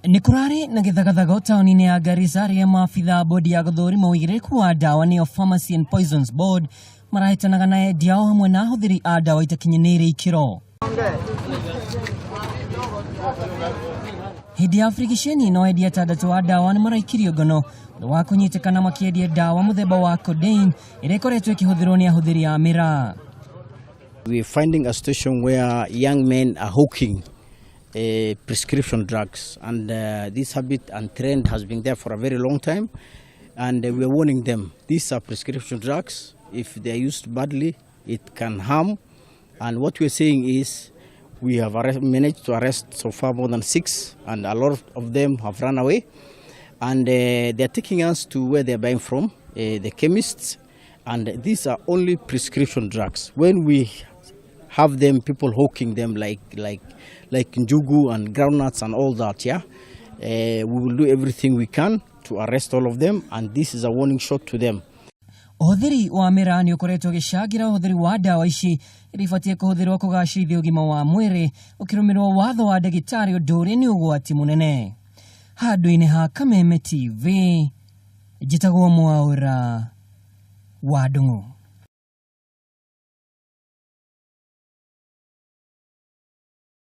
Nĩ kũrarĩ na gĩthagathago taũni-inĩ ya Garissa rĩrĩa maabitha a bodi ya gũthũrima ũigĩrĩrĩku wa ndawa nĩyo Pharmacy and Poisons Board marahĩtanaga na endia o hamwe na ahũthĩri a ndawa itakinyanĩire ikĩro. Hĩndĩ ya birigiceni ĩno endia atandatũ a ndawa nĩ maraikirio ngono thutha wa kũnyitĩkana makĩendia ndawa mũthemba wa codeine ĩrĩa ĩkoretwo ĩkĩhũthĩrwo nĩ ahũthĩri a mĩraa. We are finding a situation where young men are hawking prescription drugs, and this habit and trend has been there for a very long time, and we are warning them, these are prescription drugs. If they are used badly, it can harm. And what we are saying is we have managed to arrest so far more than 6, and a lot of them have run away, and they are taking us to where they are buying from, the chemists, and these are only prescription drugs. When we have them, people hawking them like njugu and groundnuts and all that, yeah, we will do everything we can to arrest all of them, and this is a warning shot to them. Ũhũthĩri wa mĩraa nĩ ũkoretwo ũgĩcangĩra ũhũthĩri wa ndawa ici iria ibatiĩ kũhũthĩrwo kũgacĩrithia ũgima wa mwĩrĩ ũkĩrũmĩrĩrwo watho wa ndagĩtarĩ, ũndũ ũrĩa nĩ ũgwati mũnene. Handũ-inĩ ha Kameme TV, njĩtagwo Mwaũra wa Ndung'u.